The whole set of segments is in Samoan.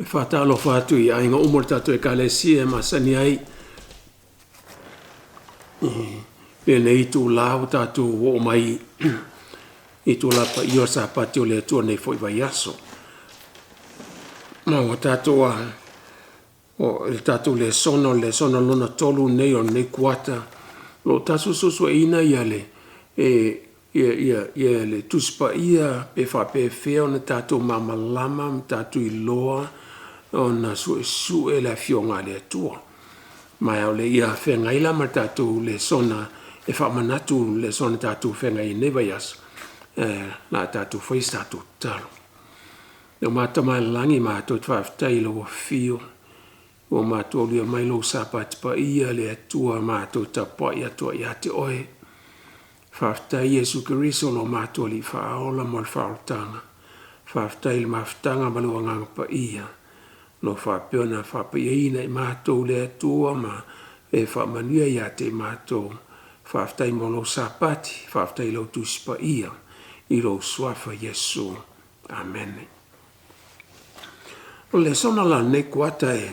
E faatalofa atu i aiga uma o le tatou Ekalesia e masani ai i lenei itula ua tatou oo mai i itula paia o le Sapati o le Atua i lenei foi vaiaso. Ma ua tatou o le tatou lesona o le lesona lona tolu lenei o lenei kuata, o lo o tatou suesueina le Tusi Paia pe faapefea ona tatou malamalama ma tatou iloa ona suesue le Afioga a le Atua. Ma o le a feagai la ma le tatou lesona e faamanatu le lesona tatou te feagai ai i lenei vaiaso, o le a tatou faia se tatou tatalo. Lo matou Tama i le Lagi, matou te faafetai i lou afio ua matou aulia mai lou Sapati paia le Atua matou te tapuai atu ai ia te oe. Faafetai Iesu Keriso lo matou Alii Faaola mo le faaolataga. Faafetai i le mafutaga ma lou Agaga Paia o lo o faapea ona faapaiaina i matou le Atua ma e faamanuia ia te i matou. Faafetai mo lou Sapati, faafetai i lau Tusi Paia, i lou Suafa Iesu. Amene. O le lesona la lenei kuata e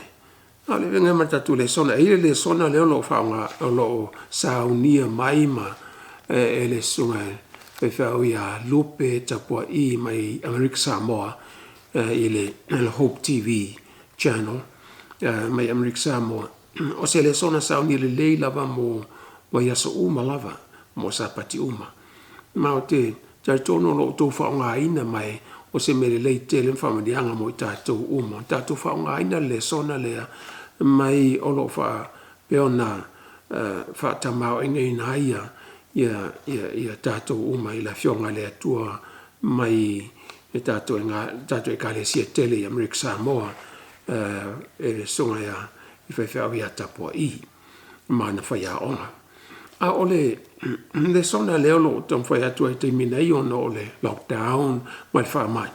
a o le avega ma le tatou lesona, e i ai le lesona lea o lo o faaaoga o lo o saunia mai ma e le susuga i le faifeau ia Lupe Tapua'i mai Amerika Samoa i le Hope TV Channel mai Amerika Samoa. O se lesona saunia lelei lava mo vaiaso uma lava, mo Sapati uma. Ma ou te talitonu o lo o outou faaaogaina ma o se mea lelei tele ma faamanuiaga mo i tatou uma. Tatou faaaogaina le lesona lea mai o lo o faapea ona faatamaoaigaina ai tatou uma i le Afioga a le Atua mai le tatou Ekalesia tele i Amerika Samoa e le Susuga i le Faifeau ia Tapua'i ma ana faiaoga. A o le lesona lea o lo o taumafai atu ai i le taimi nei ona o le lockdown ma le faamai,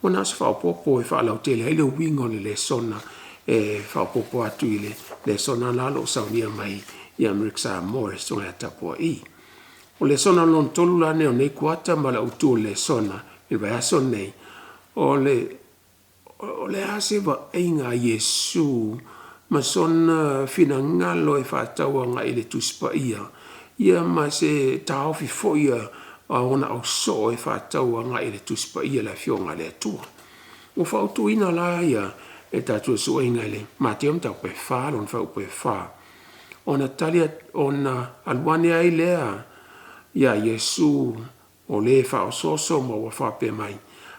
ua na o se faaopoopo e faalautele ai le uiga o le lesona e faaopoopo atu i le lesona la o lo o saunia mai i Amerika Samoa e le Susuga ia Tapua'i. O le lesona lona tolu la lenei o lenei kuata ma le autu o le lesona i le vaiaso lenei, o le O le a se vaaiga a Iesu ma sona finagalo e faatatau agai i le Tusi Paia, ia ma se taofi foi a ona ausoo e faatatau agai i le Tusi Paia le Afioga a le Atua? Ua fautuaina la ia e tatou suesuega i le Mateo mataupu e 4 lona fuaiupu e 4, ona tali ona alu ane ai lea iā Iesu O le faaosooso ma ua faapea mai,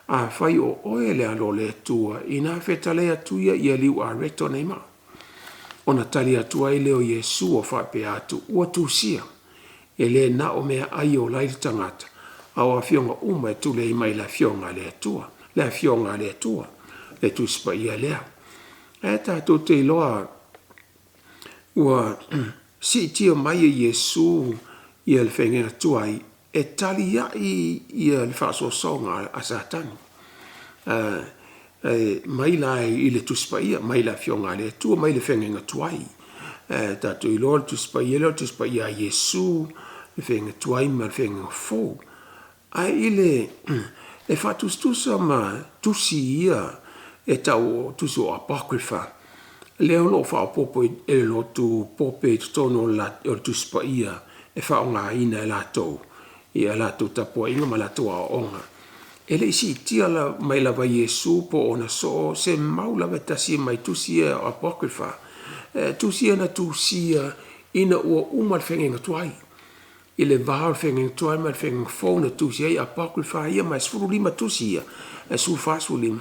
Afai o oe le Alo o le Atua, inā fetalai atu ia ia liu areto nei maa. Ona tali atu ai lea o Iesu o faapea atu, Ua tusia, e le na o meaai e ola ai le tagata, a o afioga uma e tulei mai i le Afioga a le Atua, le Afioga a le Atua, le Tusi Paia lea. Ae tatou te iloa ua siitia mai e Iesu ia le feagaiga tuai e tali ai ia le faasoasoaga a Satani mai la i le Tusi Paia, mai le Afioga a le Atua, mai le feagaiga tuai. Tatou iloa le Tusi Paia lea o le Tusi Paia a Iesu, le feagaiga tuai ma le feagaiga fou. Ae i le e faatusatusa ma tusi ia e tau o tusi o Apocrypha, lea o lo o faaopoopo e le lotu Pope i totonu o le Tusi Paia e faaaogaina e latou i a latou tapuaiga ma latou aoaoga. E le i siitia mai lava Iesu po o ona soo se mau lava e tasi mai tusi ia o Apocrypha, tusi ia na tusia ina ua uma le feagaiga tuai. I le va o le feagaiga tuai ma le feagaiga fou na tusi ai Apocrypha ia ma e 15 tusi ia, e 14, 15,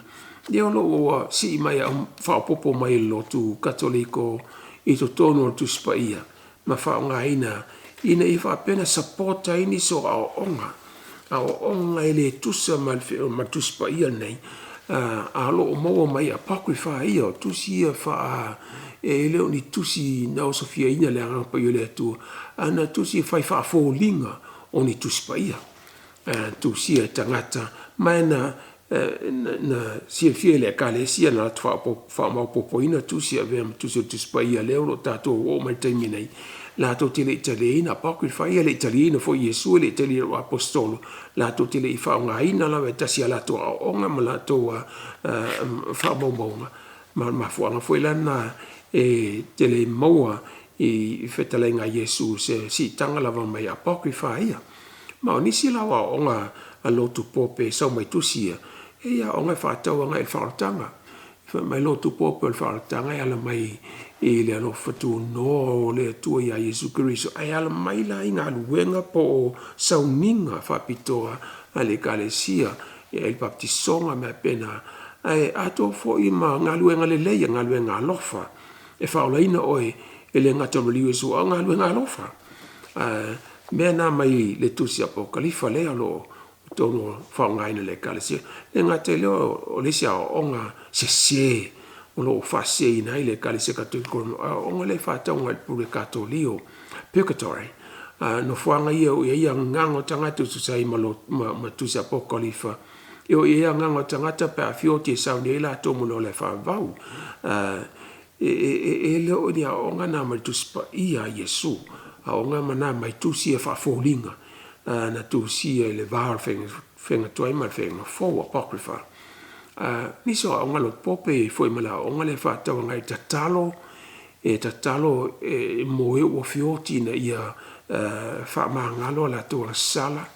ia o lo o ua sii mai faaopoopo mai e le lotu Katoliko i totonu o le Tusi Paia ma faaaogaina ina ia faapea ona support ai nisi o aoaoga, aoaoga e le tusa ma le Tusi Paia lenei, a o lo o maua mai Apocrypha ia, o tusi ia faa e le o ni tusi na osofiaina e le Agaga Paia o le Atua, a na tusi e fai faafoliga o ni Tusi Paia, tusia e tagata ma na silafia e le Ekalesia na latou faamaopoopoina tusi e avea ma tusi o le Tusi Paia lea o lo o tatou oo mai i le taimi nei. Latou te le i taliaina Apocrypha ia, e le i taliaina foi Iesu, e le i taliaina e Aposetolo, latou te le i faaaogaina lava e tasi ia latou aoaoga ma latou faamaumauga, ma o le mafuaaga foi la lena e te le maua i fetalaiga a Iesu i se siitaga lava mai Apocrypha ia. Ma o nisi la o aoaoga a lotu Pope e sau mai tusi ia, e i ai aoaoga e faatatau agai i le faaolataga. Fai mai lotu Pope o le faaolataga e ala mai i le alofa tunoa o le Atua ia Iesu Keriso, ae ala mai la i galuega po o sauniga faapitoa a le Ekalesia, e i ai le papatisoga ma mea faapena, ae atoa foi ma galuega lelei, galuega alofa e faaolaina oe e le gata o le maliu o Iesu, a o galuega alofa. O mea na mai le tusi Apokalifa lea o lo o i totonu o faaaogaina e le Ekalesia. E le gata i lea o le isi aoaoga sese o lo o faaseseina ai le Ekalesia Katoliko, o le aoaoga lea e faatau agai i le pule Katolio, purgatory. O nofoaga ia o lo o i ai agaga o tagata e tusa ai ma tusi Apokalifa, e o i ai agaga o tagata pe a feoti e sauni ai latou mo le ola faavavau. E le o ni aoaoga na mai le Tusi Paia a Iesu, o aoaoga na mai tusi ia faafoliga na tusia i le va o le Feagaiga Tuai ma le Feagaiga Fou, Apocrypha. O nisi o aoaoga a lotu Pope e i ai foi ma le aoaoga lea e faatatau agai i le tatalo, e tatalo mo e ua feoti ina ia faamagalo a latou agasala,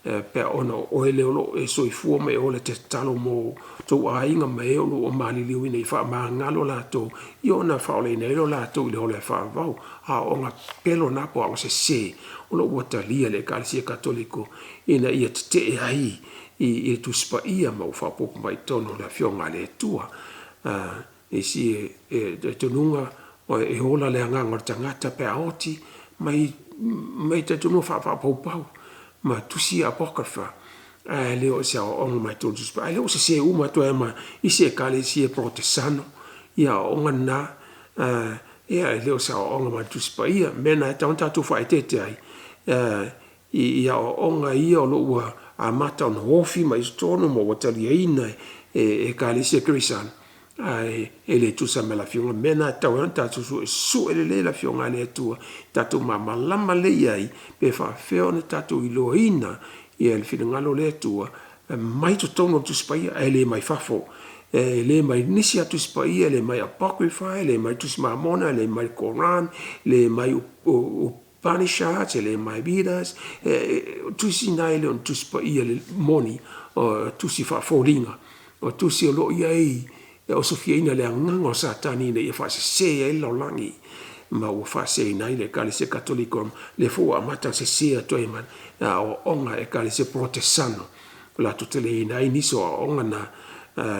pe a ona o oe lea o lo o e soifua ma e ola e te tatalo mo tou aiga ma e o lo o maliliu ina ia faamagalo latou, ia ona faaolaina ai lea o latou i le ola faavavau. O aoaoga pepelo na po o aoaoga sese o lo o ua talia e le Ekalesia Katoliko ina ia tetee ai i le Tusi Paia ma ua faaopoopo mai i totonu o le Afioga a le Atua. Isi talitonuga e ola le agaga o le tagata pe a oti mai talitonuga faapaupau ma tusi Apocrypha ae le o se aoaoga mai totonu o le Tusi Paia. Ae o lea ua sese uma atu ai lava ma isi Ekalesia Polotesano ia aoaoga na, ia e le o se aoaoga mai le Tusi Paia. O le mea lena e tatau ona tatou faaeteete ai i aoaoga ia o lo o ua amata ona ofi mai i totonu ma ua taliaina e Ekalesia Kerisiano, ae e le tusa ma le Afioga. O le mea lena e tatau ai ona tatou suesue lelei le Afioga a le Atua, tatou malamalama lelei i ai pe faapefea ona tatou iloaina le finagalo o le Atua mai totonu o le Tusi Paia ae le mai fafo. E le mai nisi lava Tusi Paia, e le mai Apocrypha, e le mai Tusi Mamona, e le mai Koran, e le mai Upanishads, e le mai Vedas, o tusi na e le o ni Tusi Paia moni, o tusi faafoliga, o tusi o lo o i ai e osofiaina le agaga o Satani ina ia faasese ai le lalolagi, ma ua faaseseina ai le Ekalesia Katoliko, lea foi ua amata ona sese atu ai ma aoaoga a Ekalesia Polotesano, ua latou taliaina ai nisi o aoaoga na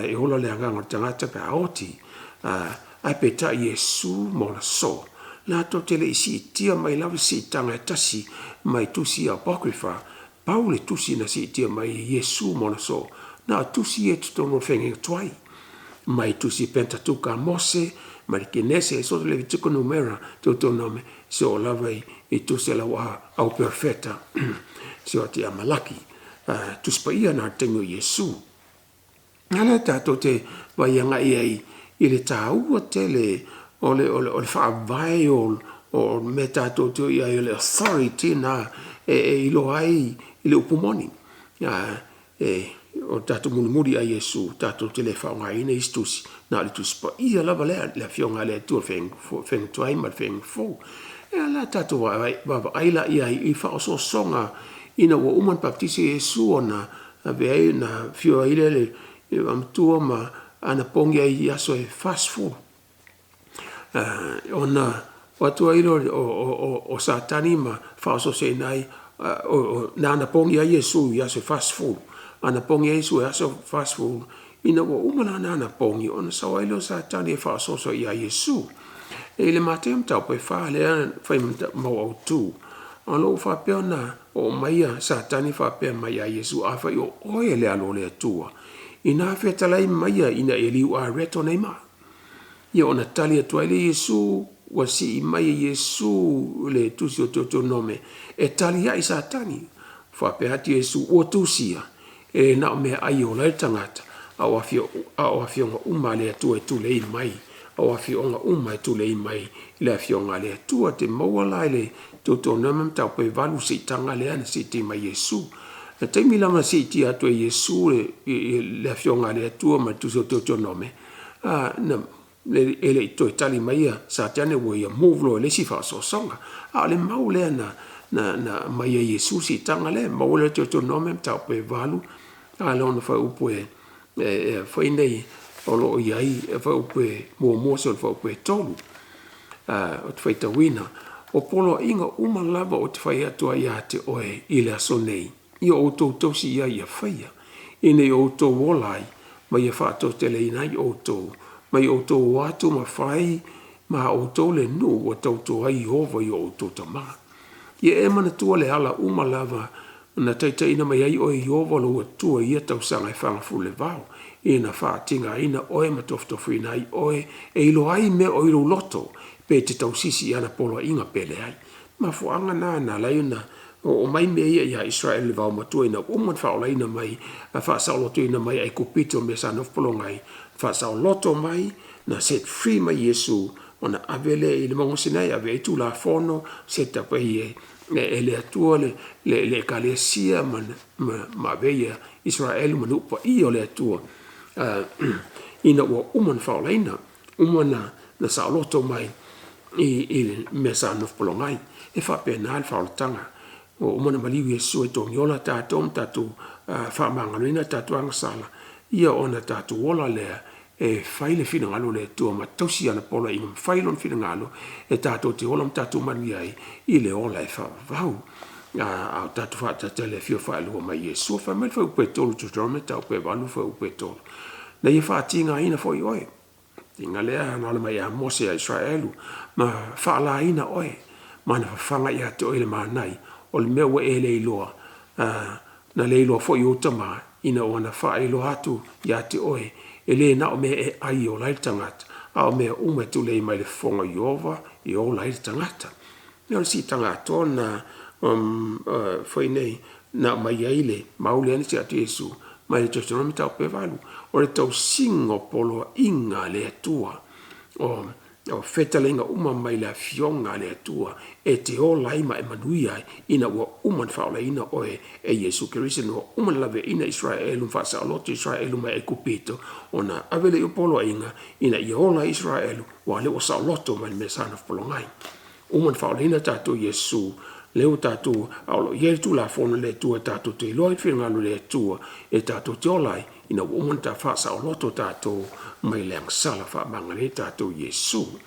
e ola le agaga o le tagata pe a oti. Ae peitai Iesu ma ona soo, latou te le i siitia mai lava se siitaga e tasi mai tusi Apocrypha, pau le tusi na siitia mai e Iesu ma ona soo, na o tusi ia i totonu o le Feagaiga Tuai, mai tusi Pentateuka a Mose, mai le Kenese, Esodo, Levitiko, Numera, Deuteronome, seoo lava i tusi a lau au perofeta, seoo atu ia Malaki, Tusi Paia na i le taimi o Iesu. A lea tatou te vaai agai ai i le taua tele o le faavae o mea tatou te o i ai o le authority na e iloa ai i le upu moni. O le tatou mulimuli ia Iesu, tatou te le faaaogaina isi tusi, na o le Tusi Paia lava lea, le Afioga a le Atua, le Feagaiga Tuai ma le Feagaiga Fou. E a la tatou vaavaai la i ai i faaosoosoga ina ua uma ona baptisi Iesu ona ave ai na afio ai lea le vaomatua ma anapogi ai i aso e 40. Ona o atu ai lea o Satani ma faaosoosoaina ai, na anapogi ai Iesu i aso e 40, anapogi ai Iesu i aso e 40, ina ua uma la ona anapogi, ona sau ai lea o Satani e faaosooso ia Iesu. I le Mateo mataupu e 4 lea na fai mau autu, o lo o faapea ona oo mai a Satani faapea mai ia Iesu, Afai o oe le Alo o le Atua, ina fetalai maia ina ia liuareto nei maa. Ia ona tali atu ai lea Iesu, ua sii mai e Iesu le tusi o Teutonome e tali ai Satani. Faapea atu Iesu, ua tusia, e na o meaai e ola ai le tagata, a o afioga uma a le Atua e tulei mai o afioaga uma e tulei mai i le Afioga a le Atua. Te maua la i le Teutonoma mataupu e 8 siitaga lea na siitia mai e Iesu. O le taimi lava na siitia atu e Iesu le Afioga a le Atua ma le Tusi o Teutonome, na e le i toe tali mai ia Satani ua ia move loa i le isi faaosoosoga. A o le mau lea na aumai e Iesu siitaga lea, maua lea i le Teutonome mataupu e 8 a lona fuaiupu e foi nei o lo o i ai e fuaiupu e 1 seia oo i le fuaiupu e 3. Ou te faitauina, o poloaiga uma lava ou te fai atu ai ia te oe i le aso nei, ia outou tausi i ai ia faia, ina ia outou ola ai, ma ia faatoateleina ai outou, ma ia outou o atu ma fai ma outou le nuu ua tauto ai Ieova i o outou tama. Ia e manatua le ala uma lava na taitaiina mai ai oe e Ieova lou Atua i ia tausaga e fagafulu le vao, ina faatigaina oe ma tofutofuina ai oe e iloa ai mea o i lou loto, pe e te tausisi i ana poloaiga pe leai. Mafuaaga na na ala ai ona oo mai mea ia ia Isaraelu i le vaomatua ina ua uma ona faaolaina mai, faasaolotoina mai Aikupito mea sa nofo pologa ai, faasaoloto mai, na set free mai Iesu ona ave lea i le mauga Sinai, ave ai Tulafono, set up ai e le Atua le Ekalesia ma ave ai Isaraelu ma nuu paia o le Atua ina ua uma ona faaolaina, uma ona saoloto mai i le mea sa nofo pologa ai. E faapena le faaolataga. Ua uma ona maliu Iesu e togiola tatou ma tatou faamagaloina tatou agasala, ia ona tatou ola lea e fai le finagalo o le Atua ma tausi ana poloaiga ma fai lona finagalo e tatou te ola ma tatou manuia ai i le ola e faavavau. A o tatou faatata i le afio faaloa mai Iesu. Fai mai le fuaiupu e 3 Deuteronomy mataupu e 8 fuaiupu e 3. Na ia faatigaina foi oe, tiga lea na ala mai ia Mose ia Isaraelu, ma faalaina oe, ma na fafaga ia te oe le manai, o le mea ua e le iloa, na le iloa foi e ou tama, ina ua na faailoa atu ia te oe, e le na o mea e ai e ola ai le tagata, a o mea uma e tulei mai le fofoga o Ieova e ola ai le tagata. Ia o le siitaga atoa lena foi nei na aumai ai le mau lea na tea atu Iesu mai le Deuteronomy mataupu e 8, o le tausiga o poloaiga a le Atua, o fetalaiga uma mai le Afioga a le Atua e te ola ai ma e manuia ai ina ua uma ona faaolaina oe e Iesu Keriso, ina ua uma ona laveaiina Isaraelu ma faasaoloto Isaraelu mai Aikupito, ona ave lea o poloaiga ina ia ola ai Isaraelu, aua o lea ua saoloto mai le mea sa nofo pologa ai. Uma ona faaolaina tatou e Iesu, lea ua tatou, a o lo o i ai le Tulafono a le Atua tatou te iloa ai le finagalo o le Atua e tatou te ola ai, ina ua uma ona faasaoloto tatou mai le agasala faamagalo tatou e Iesu.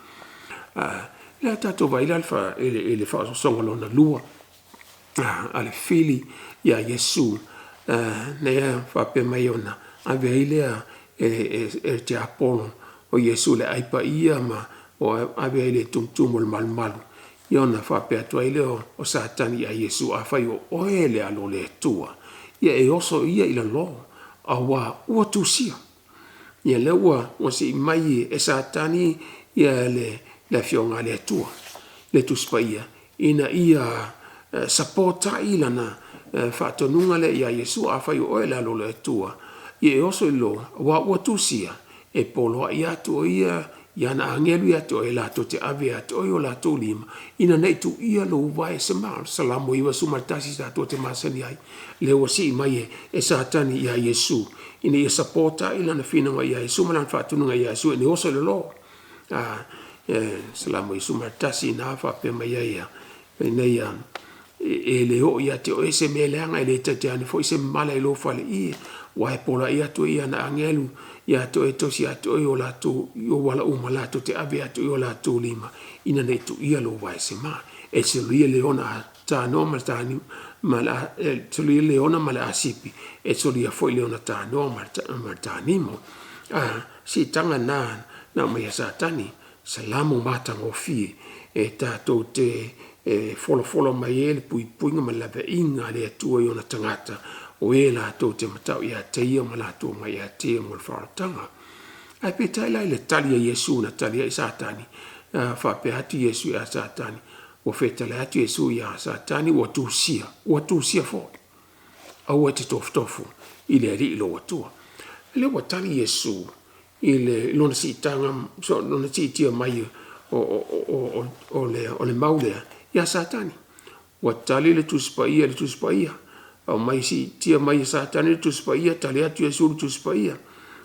Lea tatou vaai la i le faaosoosoga lona lua a le fili ia Iesu, lea faapea mai ona ave ai lea e le tiapolo o Iesu i le aai paia ma ave ai i le tumutumu o le malumalu, ia ona faapea atu ai lea o Satani ia Iesu, Afai o oe le Alo o le Atua, ia e oso ia i lalo, auā ua tusia. Ia lea ua sii mai e Satani ia le Afioga a le Atua, le Tusi Paia, ina ia sapota ai lana faatonuga lea ia Iesu, Afai o oe le Alo o le Atua, ia e oso i lalo, auā ua tusia, e poloai atu o ia i ana agelu ia te oe latou te ave ia te oe i o latou lima, ina ne i tuuia lou uae e se ma. Salamo 91 tatou te masani ai, lea ua sii mai e Satani ia Iesu, ina ia sapota ai lana finauga ia Iesu ma lana faatonuga ia Iesu ina ia oso i lalo. Salamo 91 na faapea mai ai ina ia e le oo ia te oe se mea leaga, e le taitai ane foi se mala i lou faleie, aua e poloai atu e ia ana agelu ia te oe e tausi ia te oe i o latou, i ou ala uma, latou te ave atu i o latou lima, ina ne i tuuia lou vae se ma. E solia le ona a tanoa ma le tanimu, ma le, e solia le ona ma le asipi, e solia foi le ona tanoa ma le tanimo. A, siitaga na, na aumai e Satani, Salamo matagofie e tatou te folafola mai ai le puipuiga ma le laveaiga a le Atua i ona tagata, o e latou te matau ia te ia ma latou omai ia te ia mo le faaolataga. Ae peitai la i le tali a Iesu na tali ai Satani, faapea atu Iesu ia Satani, ua fetalai atu Iesu ia Satani, ua tusia, ua tusia foi. Aua e te tofutofu i le Alii lou Atua. Lea ua tali Iesu i le lona siitaga, lona siitia mai o le mau lea ia Satani. Ua tali le Tusi Paia i le Tusi Paia, aumai siitia mai e Satani le Tusi Paia, tali atu Iesu i le Tusi Paia.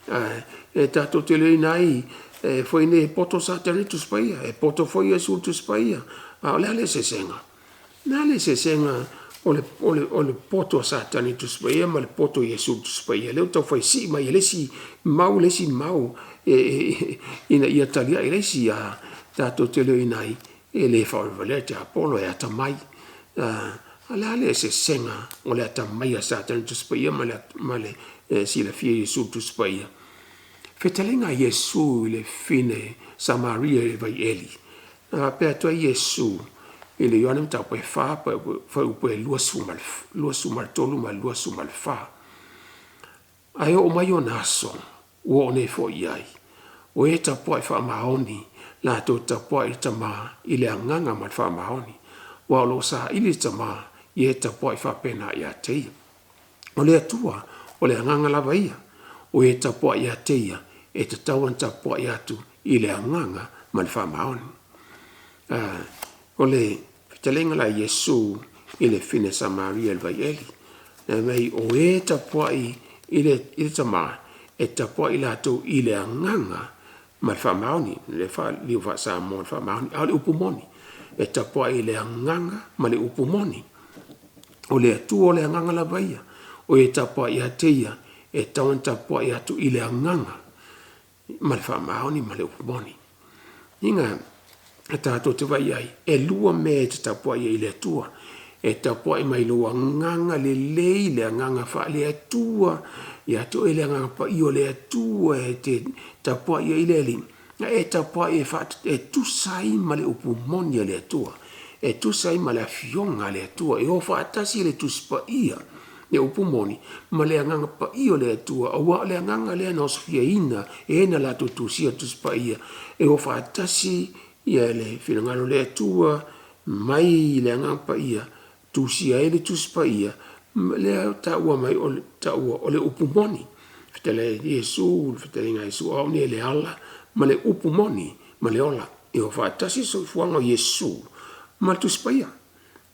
Ae e tatou te iloaina ai e foi nei e poto Satani i le Tusi Paia, e poto foi Iesu i le Tusi Paia. A o le a le eseesega? O le a le eseesega o le poto a Satani i le Tusi Paia ma le poto a Iesu i le Tusi Paia? Lea ua tau fai sii mai e le isi mau le isi mau ina ia taliai le isi. A tatou te iloaina ai e le faavalevalea le tiapolo, e atamai. A o le a le eseesega o le atamai a Satani i le Tusi Paia ma le silafia o Iesu i le Tusi Paia? Fetalaiga a Iesu i le fine Samaria i le vai Eli. Na faapea atu ai Iesu i le Ioane mataupu e 4, fuaiupu e 23 ma le 24. Ae oo mai ona aso, ua oo nei foi i ai, o e tapuai faamaoni, latou te tapuai i le Tama i le agaga ma le faamaoni, aua o lo o saili le Tama i e tapuai faapena ia te ia. O le Atua, o le agaga lava ia, o e tapuai ia te ia, e tatau ona tapuai atu i le agaga ma le faamaoni. O le fetalaiga la a Iesu i le fine Samaria i le vai Eli, fai mai, o e tapuai i le Tama, e tapuai latou i le agaga ma le faamaoni. Le liu faa-Samoa le faamaoni, a o le upu moni, e tapuai i le agaga ma le upu moni. O le Atua o le agaga lava ia, o e tapuai ia te ia, e tatau ona tapuai atu i le agaga ma le faamaoni ma le upu moni. Inga e tatou te vai ai, e lua mea e te tapuai ai i le Atua. E tapuai mai lou agaga lelei, le agaga faale-Atua, ia te oe le agaga paia o le Atua e te tapuai ai i le Alii, na e tapuai e, e tusa ai ma le upu moni a le Atua, e tusa ai ma le afioga a le Atua, e o faatasi le Tusi Paia le upu moni ma le agaga paia o le Atua, aua o le agaga lea na osofiaina e na latou tusia le Tusi Paia, e o faatasi ia le finagalo o le Atua mai le agaga paia, tusia ai le Tusi Paia, lea taua mai o le taua o le upu moni. Fetalai Iesu, le fetalaiga a Iesu, o au nei le ala ma le upu moni ma le ola. E o faatasi le soifuaga o Iesu ma le Tusi Paia.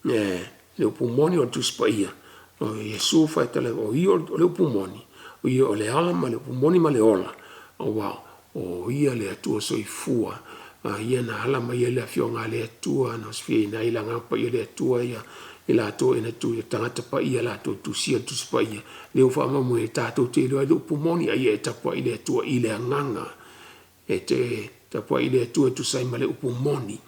Le upu moni o le Tusi Paia, o Iesu faitala, o ia o le upu moni, o ia o le ala ma le upu moni ma le ola, aua o ia le Atua soifua, a ia na ala mai ai le afioga a le Atua, na osifiaina ai le Agaga Paia o le Atua ia i latou e na tu tagata paia latou tusia le Tusi Paia, lea ua faamaumauina tatou te iloa ai le upu moni, a ia e tapuai i le Atua i le agaga. E te tapuai i le Atua e tusa ai ma le upu moni.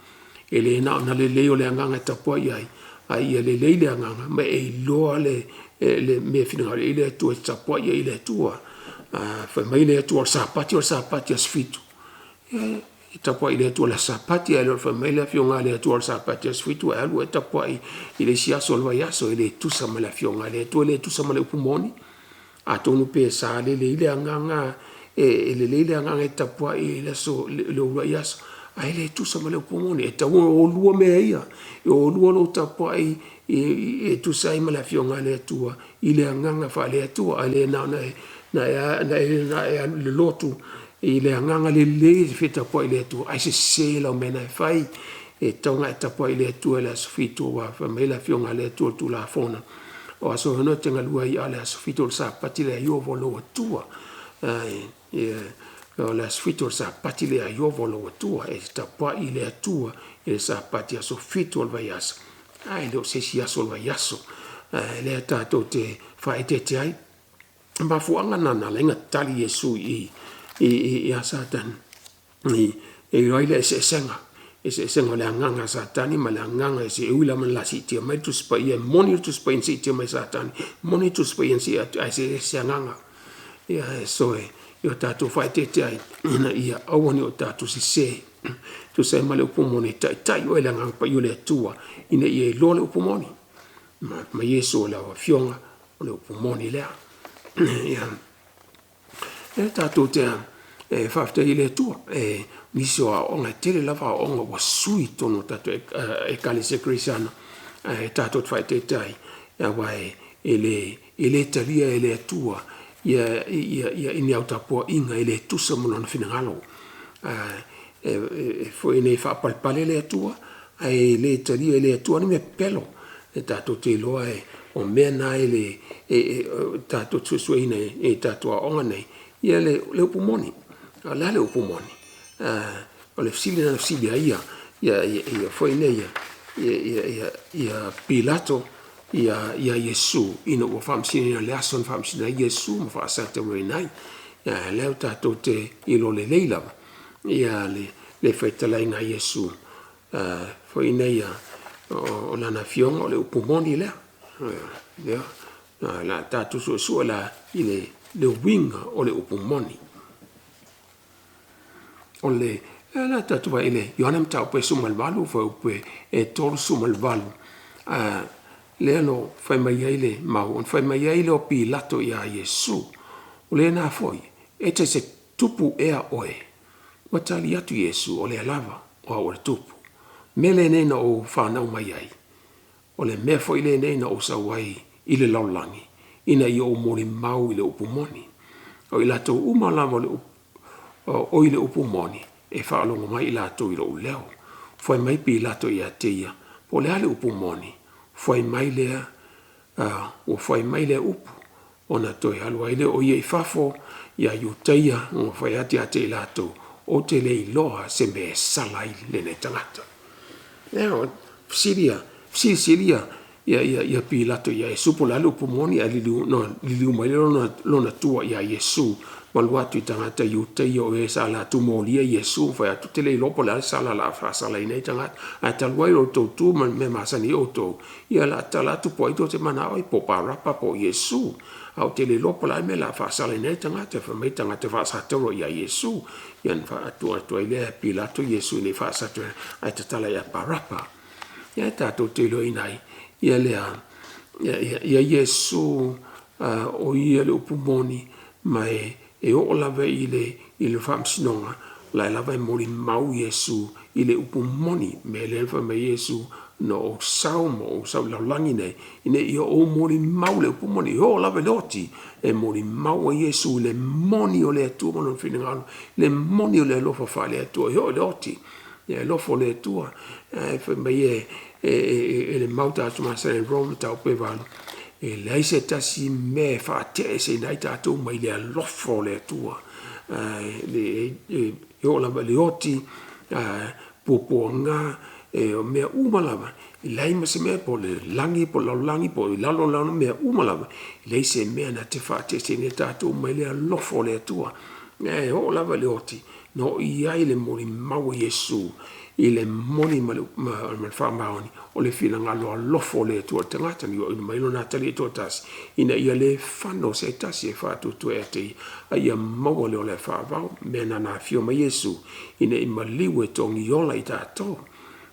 E le na ona lelei o le agaga e tapuai ai, a ia lelei le agaga ma e iloa le, le mea finagalo i le Atua e tapuai ai i le Atua. Fai mai le Atua o le Sapati o le Sapati aso fitu. E tapuai i le Atua i le aso Sapati, ae le o le fai mai le afioga a le Atua o le Sapati aso fitu, ae alu e tapuai i le isi aso o le vaiaso, e le tusa ma le afioga a le Atua, e le tusa ma le upu moni. Atonu pe sa lelei le agaga e lelei le agaga e tapuai i le aso le uluai aso, ae le tusa ma le upu moni. E tatau ona olua mea ia, e olua lou tapuai e tusa ai ma le afioga a le Atua i le agaga faale-Atua, ae le na ona e na e alu i le lotu i le agaga lelei e fia tapuai i le Atua, ae sese lau mea na e fai. E tatau ona e tapuai i le Atua i le aso fitu, aua fai mai le afioga a le Atua i le Tulafono, o aso e te galue ai, a o le aso fitu o le Sapati lea a Ieova o lou Atua. O le aso fitu o le Sapati lea a Ieova o lou Atua, e te tapuai i le Atua i le Sapati aso fitu o le vaiaso, ae le o se isi aso o le vaiaso. Lea tatou te faaeteete ai. Mafuaaga na na ala ai ona tali Iesu i ia Satani. E iloa ai le eseesega, eseesega o le agaga a Satani ma le agaga e se ui lava na la siitia mai le Tusi Paia, e moni le Tusi Paia na siitia mai e Satani, moni le Tusi Paia na sii atu, ae se ese agaga. Ia, e soe, i o tatou faaeteete ai, ina ia aua ne i o tatou sese. Tusa ai ma le upu moni, e taitai oe i le Agaga Paia o le Atua, ina ia iloa le upu moni. Ma Iesu o lau Afioga, o le upu moni lea. Ia, e tatou te e faafetai i le Atua, e nisi o aoaoga, e tele lava aoaoga ua sui i totonu o tatou Ekalesia Kerisiano, ae tatou te faaeteete ai, aua e le talia e le Atua ia ia ia i ni au tapuaiga e le tusa ma lona finagalo. E foi nei faapalepale le Atua, ae le talia e le Atua ni mea pepelo. E tatou te iloa e o mea na e le tatou te suesueina i tatou aoaoga nei, ia le upu moni. O le a le upu moni? O le fesili lena na fesili ai ia foi nei ia Pilato ia Iesu ina ua faamasinoina i le aso na faamasinoina ai Iesu ma faasataurina ai. A lea ua tatou te iloa lelei lava ia le fetalaiga a Iesu foi nei o lana afioga o le upu moni lea. Ia, o le a tatou suesue la i le uiga o le upu moni. O le a tatou vaai i le Ioane Mataupu 18 fuaiupu e 38, lea na fai mai ai le mau, ona fai mai ai lea o Pilato ia Iesu, “O lena foi, e te se tupu ea oe?” Ua tali atu Iesu, “O lea lava, o au o le tupu. Mea lenei na ou fanau mai ai, o le mea foi lenei na ou sau ai i le lalolagi, ina ia ou molimau i le upu moni. O i latou uma lava o i le upu moni, e faalogo mai i latou i lou leo.” Fai mai Pilato ia te ia, “Po o le a le upu moni?” Fai mai lea, ua fai mai lea upu, ona toe alu ai lea o ia i fafo ia Iutaia ma fai atu ia te i latou, “Ou te le iloa se mea e sala ai lenei tagata.” Fesili silia ia Pilato ia Iesu po o le a le upu moni, ae liliu mai lona tua ia Iesu ma alu atu i tagata Iutaia o e sa latou molia Iesu, fai atu, “Ou te le iloa po o le a le sala o le a faasala ai nei tagata. Ae talu ai o le tou tu ma le mea masani ai outou, ia o le a tatala atu po o ai tou te manao ai, po o Parapa po o Iesu. Ae ou te le iloa po o le a le mea o le a faasala ai nei tagata.” Fai mai tagata faasatauro ia Iesu. Ia na tuu atu ai lea e Pilato Iesu ina ia faasatauro ae tatala ia Parapa. Ia tatou te iloaina ai ia lea ia Iesu o ia le upu moni ma e oo lava i le faamasinoga, o la e lava e molimau Iesu i le upu moni. Mea lea fai mai ai Iesu, “Na ou sau ma ou sau i le lalolagi nei, ina ia ou molimau i le upu moni.” E oo lava i le oti, e molimau ai Iesu i le moni o le Atua ma lona finagalo, le moni o le alofa faale-Atua e oo i le oti. Le alofa o le Atua. Ae fai mai e le mau tatou masani i Roma mataupu e 8, e leai se tasi mea e faate'eseina ai tatou mai le alofa o le Atua. E oo lava i le oti, puapuaga, o mea uma lava, e leai ma se mea po o le lagi po o le lalolagi po o i lalo o le lalolagi, mea uma lava, e leai se mea na te faate'eseina ai tatou mai le alofa o le Atua. E oo lava i le oti, na oo i ai le molimau a Iesu i le moni ma le faamaoni o le finagalo alofa o le Atua i le tagata ina ia auina mai lona Atalii e toatasi ina ia le fano se tasi e faatuatua ia te ia, a ia maua le ola e faavavau. Mea na na afio mai Iesu ina ia maliu e togiola i tatou.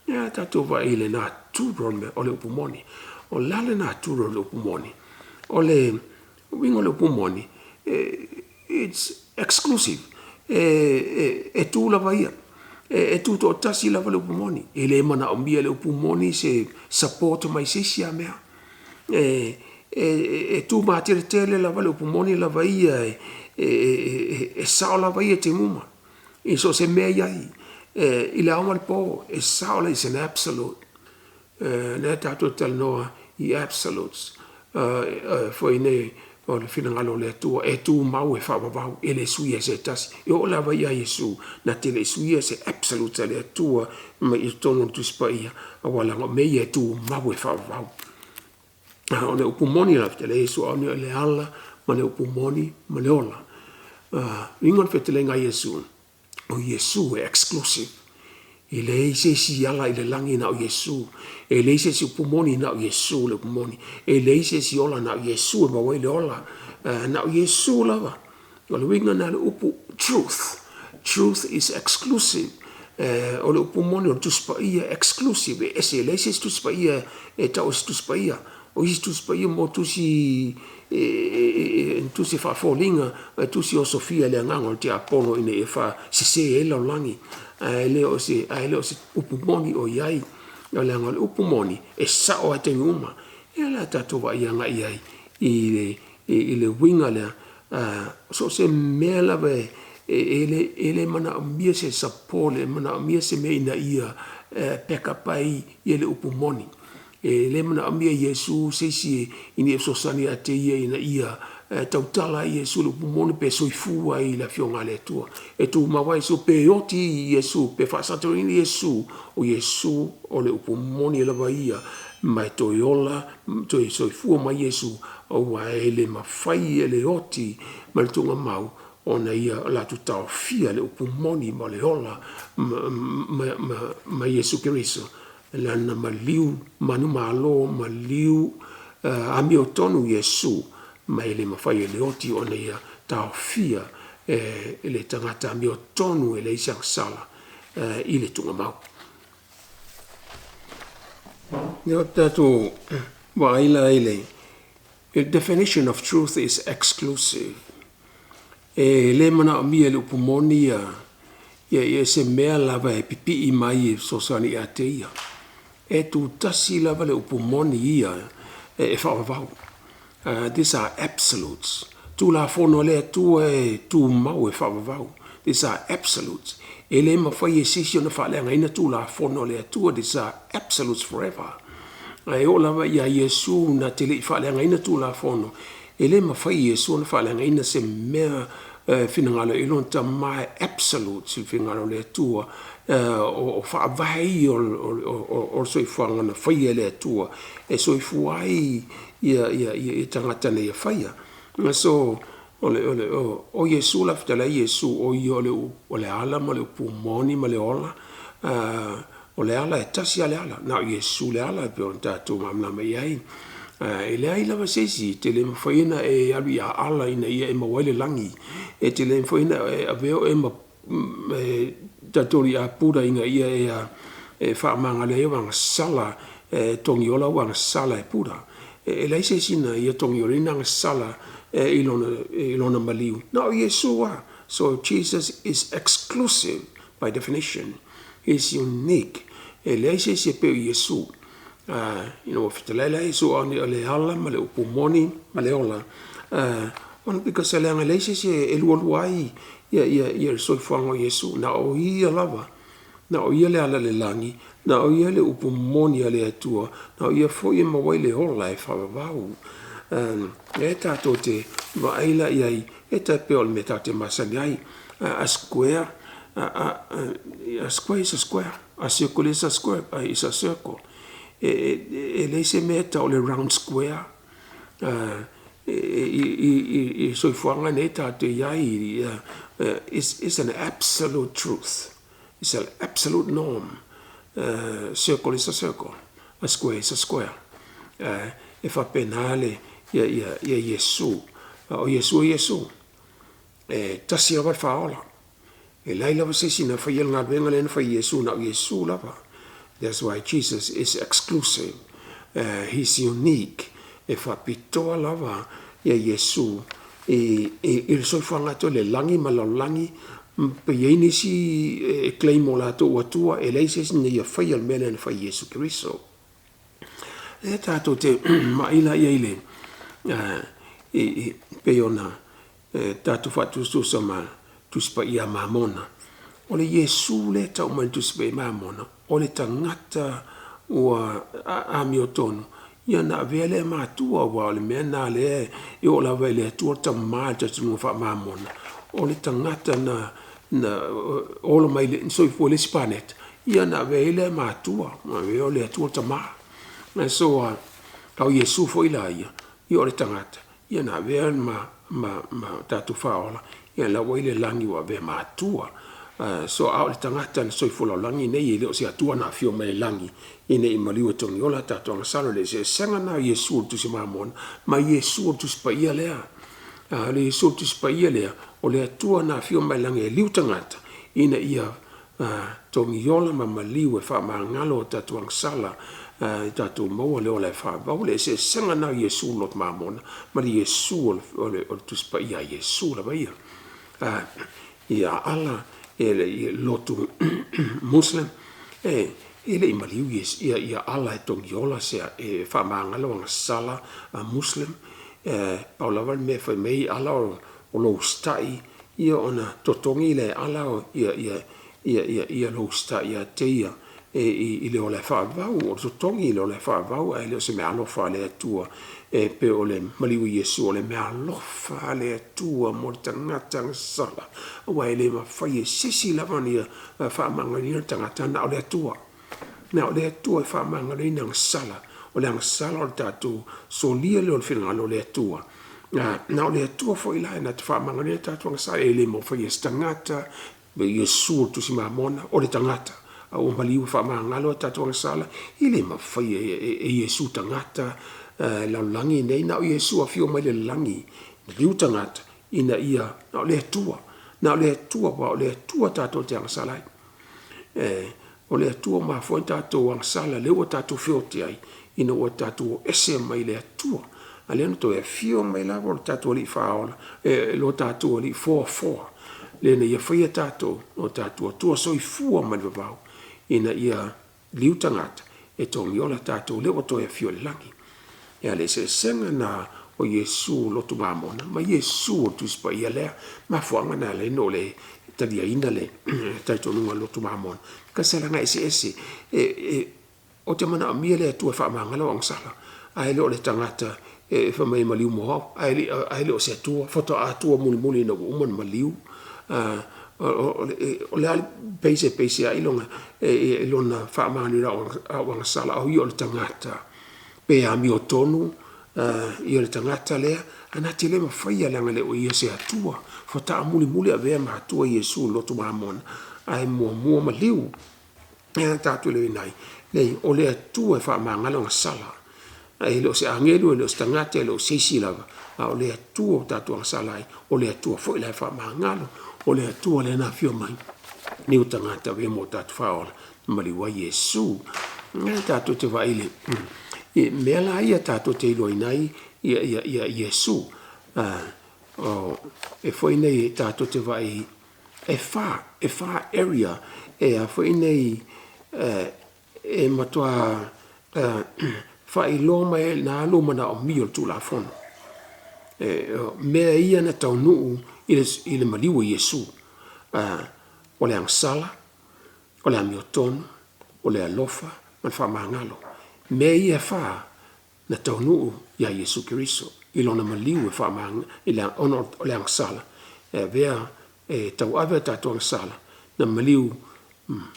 Ia tatou vaai i le natura o le upu moni. O le a le natura o le upu moni? O le uiga o le upu moni, it's exclusive. E tu lava ia. E tutoatasi lava le upu moni. E le manaomia e le upu moni se support mai se isi lava mea. E tumateletele lava le upu moni lava ia e sao lava ia i taimi uma. I so o se mea e i ai, i le ao ma le po, e sao, is an absolute. Lea tatou te talanoa i absolutes foi nei o le finagalo o le Atua e tumau e faavavau e le suia e se tasi. E oo lava ia Iesu na te le i suia se absolute a le Atua mai i totonu o le Tusi Paia, aua leaga o mea ia e tumau e faavavau. A o le upu moni lava, Iesu o le ala ma le upu moni ma le ola. Uiga o le fetalaiga a Iesu, o Iesu e exclusive. E leai se isi ala i le lagi na o Iesu. E leai se isi upu moni na o Iesu le upu moni. E leai se isi ola na o Iesu e maua ai le ola. Na o Iesu lava. O le uiga lena o le upu truth. Truth is exclusive. O le upu moni o le Tusi Paia exclusive, e ese, e leai se isi Tusi Paia e tau o se Tusi Paia. O isi Tusi Paia mo tusi e tusi faafoliga, e tusi osofia e le agaga o le tiapolo ina ia faasese ai le lalolagi. Ae le o se upu moni o i ai. O le aga o le upu moni, e sao lava i taimi uma. Ia o le a tatou vaai agai i ai i le uiga lea. So o se mea lava e le manaomia se support, e le manaomia se mea ina ia back up ai le upu moni. E le manaomia e Iesu se isi ina ia fesoasoani ia te ia ina ia tautala ai Iesu i le upu moni pe soifua ai i le Afioga a le Atua. E tumau lava Iesu, pe oti Iesu, pe faasataurina Iesu, o Iesu o le upu moni lava ia, ma e toe ola ma toe soifua mai Iesu, aua e le mafai e le oti ma le tuugamau ona ia latou taofia le upu moni ma le ola ma Iesu Keriso i lana maliu manumalo, maliu amiotonu Iesu, ma e le mafai e le oti ona ia taofia e le tagata amiotonu e leai se agasala i le tuugamau. Ia tatou vaai la i le definition of truth is exclusive. E le manaomia e le upu moni ia se mea lava e pipii mai e fesoasoani ia te ia. E tutasi lava le upu moni ia e faavavau. These are absolutes. Tulafono a le Atua e tumau e faavavau. These are absolutes. E le mafai e se isi ona faaleagaina Tulafono a le Atua. These are absolutes forever. E oo lava ia Iesu na te le i faaleagaina Tulafono, e le mafai e Iesu ona faaleagaina se mea finagalo i lona Tama e absolutes le finagalo o le Atua, o faavae ia o le soifuaga na faia e le Atua e soifua ai ia tagata na ia faia. So, o Iesu la fetalai Iesu, o ia o le ala ma le upu moni ma le ola. O le ala e tasi lava le ala, na o Iesu le ala e pei ona tatou malamalama i ai. E leai lava se isi, e te le mafai ona e alu ia Allah ina ia e maua ai le lagi. E te le mafai ona e avea oe ma tatoli a Buddha ina ia e faamagalo ai au agasala, e togiola au agasala e Buddha. E leai se isi na ia togiolaina agasala i lona maliu, na o Iesu lava. So Jesus is exclusive by definition. He is unique. E leai se isi e pei o Iesu. Ina ua fetalai la Iesu o le ala ma le upu moni ma le ola, ona because leaga e leai se isi e lualua ai le soifuaga o Iesu. Na o ia lava, na o ia le ala i le lagi, na o ia le upu moni a le Atua, na o ia foi e maua ai le ola e faavavau. E tatou te vaai la i ai, e tai pei o le mea tatou te masani ai. A square, a square is a square, a circle is a square, is a circle. E leai se mea e tau o le round square. I soifuaga nei tatou te i ai, is an absolute truth. It's an absolute norm. Circle is a circle. A square is a square. E faapena le ia Iesu. O Iesu e Iesu. E tasi lava le faaola. E leai lava se isi na faia le galuega lea na fai e Iesu, na o Iesu lava. That's why Jesus is exclusive. He's unique. E faapitoa lava ia Iesu i le soifuaga atoa i le lagi ma le lalolagi, pe i ai nisi e claim o latou Atua, e leai se isi na ia faia le mea lea na fai e Iesu Keriso. Lea tatou te vaai la i ai le pei ona tatou faatusatusa ma Tusi Paia a Mamona. O le Iesu lea e tau mai i le Tusi Paia Mamona, o le tagata ua amiotonu, ia na avea lea matua, aua o le mea lena lea e oo lava i le Atua le Tama i le talitonuga faa-Mamona, o le tagata na ola mai le soifua i le isi paneta, ia na avea ai lea matua, na avea o le Atua le Tama. So, a o Iesu foi la ia, ia o le tagata, ia na avea ma tatou faaola, ia la ua i le lagi ua avea matua. So a o le tagata na soifua lalolagi nei, e le o se Atua na afio mai le lagi ina i maliu e togiola tatou agasala. Le eseesega na o Iesu o le Tusi Mamona ma Iesu o le Tusi Paia lea. O le Iesu o le Tusi Paia lea, o le Atua na afio mai lagi e liu tagata ina ia togiola ma maliu e faamagalo o tatou agasala, i tatou maua le ola e faavavau. Le eseesega na o Iesu o le Loto Mamona ma le Iesu o le Tusi Paia a Iesu lava ia. Ia Allah e le lotu Muslim, e le i maliu ia Allah e togiola se e faamagalo agasala a Muslim. Pau lava le mea e fai mai Allah o lou usitai, ia ona totogi lea e Ala ia ia ia ia ia lou usitai ia te ia e, i, i le ola e faavavau. O le totogi i le ola e faavavau, ae le o se meaalofa a le Atua e pei o le maliu i Iesu, o le meaalofa a le Atua mo le tagata agasala, aua e le mafai e se isi lava ona ia faamagaloina le tagata, na o le Atua. Na o le Atua e faamagaloina agasala. O le agasala o le tatou solia lea o le finagalo o le Atua. Na o le Atua foi la e na te faamagaloina tatou agasala, e le mafai e se tagata. Iesu o le Tusi Mamona, o le tagata, a ua maliu e faamagalo a tatou agasala, e le mafai e Iesu tagata lalolagi nei, na o Iesu afio mai le lagi, maliu tagata, ina ia, na o le Atua, na o le Atua, aua o le Atua tatou te agasala ai. O le Atua ua mafua ai ona tatou agasala, lea ua tatou feoti ai, ina ua tatou o ese mai le Atua. A lea na toe afio mai lava o le tatou Alii Faaola, e, lo tatou Alii Foafoa, lea na ia faia tatou, o tatou Atua soifua mai le vavau, ina ia liu tagata e togiola tatou, lea ua toe afio i le lagi. E a le eseesega na o Iesu lotu mamona ma Iesu o le Tusi Paia lea. Mafuaaga na ala ai ona ou le taliaina le talitonuga o le lotu mamona, kasi alaga eseese. E, e, ou te manaomia le Atua e faamagalo au agasala, ae le o le tagata e fai mai e maliu mo au, ae le o se Atua, faatoa Atua mulimuli ina ua uma ona maliu. O le a le pei se peiseai lona e lona faamagaloina o au agasala, a o ia o le tagata pe amiotonu ia le tagata lea, ae na te le mafaia leaga e le o ia se Atua. Faatoa mulimuli avea ma Atua Iesu i le lotu mamona, ae muamua maliu. E tatou le iloaina ai, leai, o le Atua e faamagalo agasala, e le o se agelu, e le o se tagata, e le o se isi lava, a o le Atua ua tatou agasala ai, o le Atua foi la e faamagalo, o le Atua lea na afio mai liu tagata avea mo tatou faaola, maliu ai Iesu. E tatou te vaai i le mea la ia tatou te iloaina ai ia, ia, ia Iesu. E foi nei tatou te vaai e e whā area e a foi nei e matua faailoa mai ai na alu manaomia o le Tulafono. E, mea ia na taunuu i le maliu o Iesu. O le agasala, o le amiotonu, o le alofa ma le faamagalo. Mea ia e whā na taunuu iā Iesu Keriso i lona maliu e faamag, i le, ona o le agasala, e avea e tauave a tatou agasala, na maliu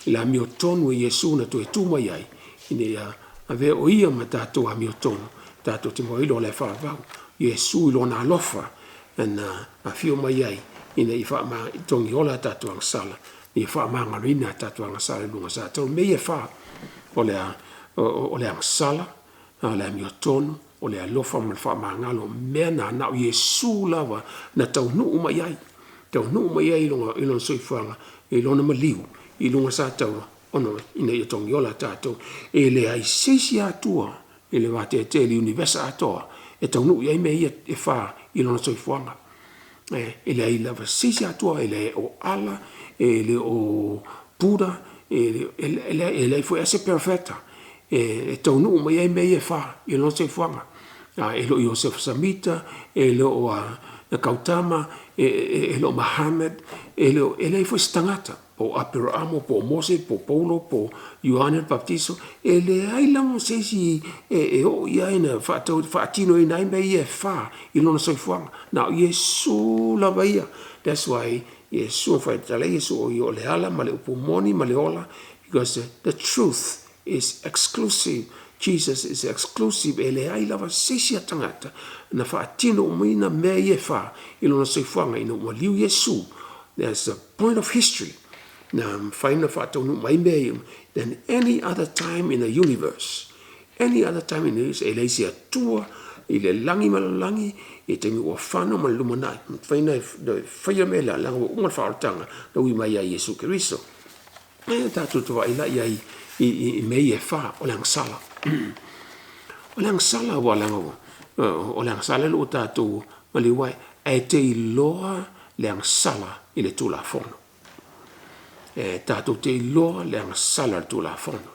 i le amiotonu e Iesu na toe tu mai ai, ina ia avea o ia ma tatou amiotonu, tatou te maua ai le ola e faavavau. Iesu i lona alofa na afio mai ai ina ia faama, togiola a tatou agasala, ia faamagaloina a tatou agasala i luga o Satani. O mea ia e whā, o le, o le agasala, o le amiotonu, o le alofa ma le faamagalo, mea na na o Iesu lava na taunuu mai ai, taunuu mai ai i lona, i lona soifuaga, i lona maliu, i luga sa taua, ona ina ia togiola tatou. E leai se isi Atua i le vateatea i le univesa atoa e taunuu i ai mea ia e whā i lona soifuaga. E leai lava se isi Atua, e leai o Ala, e le o Buddha, e leai foi a se perofeta e taunuu mai ai mea ia e whā i lona soifuaga. E le o Iosefa Samita, e le o a Gautama, e le o Muhammad, e le o, e leai foi se tagata, po o Aperaamo, po o Mose, po o Paulo, po o Ioane le Papatiso, e leai lava se isi e oo i ai na faatinoina ai mea ia e whā i lona soifuaga. Na o Iesu lava ia. That's why Iesu whai Iesu o ia o le ala ma le upu moni ma le ola, because the truth is exclusive. Jesus is exclusive. E leai lava se isi a tagata na faatino umaina mea ia e whā i lona soifuaga ina ua liu Iesu. There's a point of history na mawhai na whaataunu mai mea ia than any other time in the universe. Any other time in the universe, e leai se Atua i le lagi ma le lalolagi, i taimi ua whano ma le lumanai. Mawhai na e whaia mea la, langa ua uma le whaolotanga, na ui mai ai Iesu Keriso. E tātou te wai la i ai i mea ia e whā, o le agasala. O le agasala ua langa ua, o le agasala le ua tātou maliu ai, ae te iloa le agasala i le Tulafono. E tātou te iloa le agasala i le Tulafono.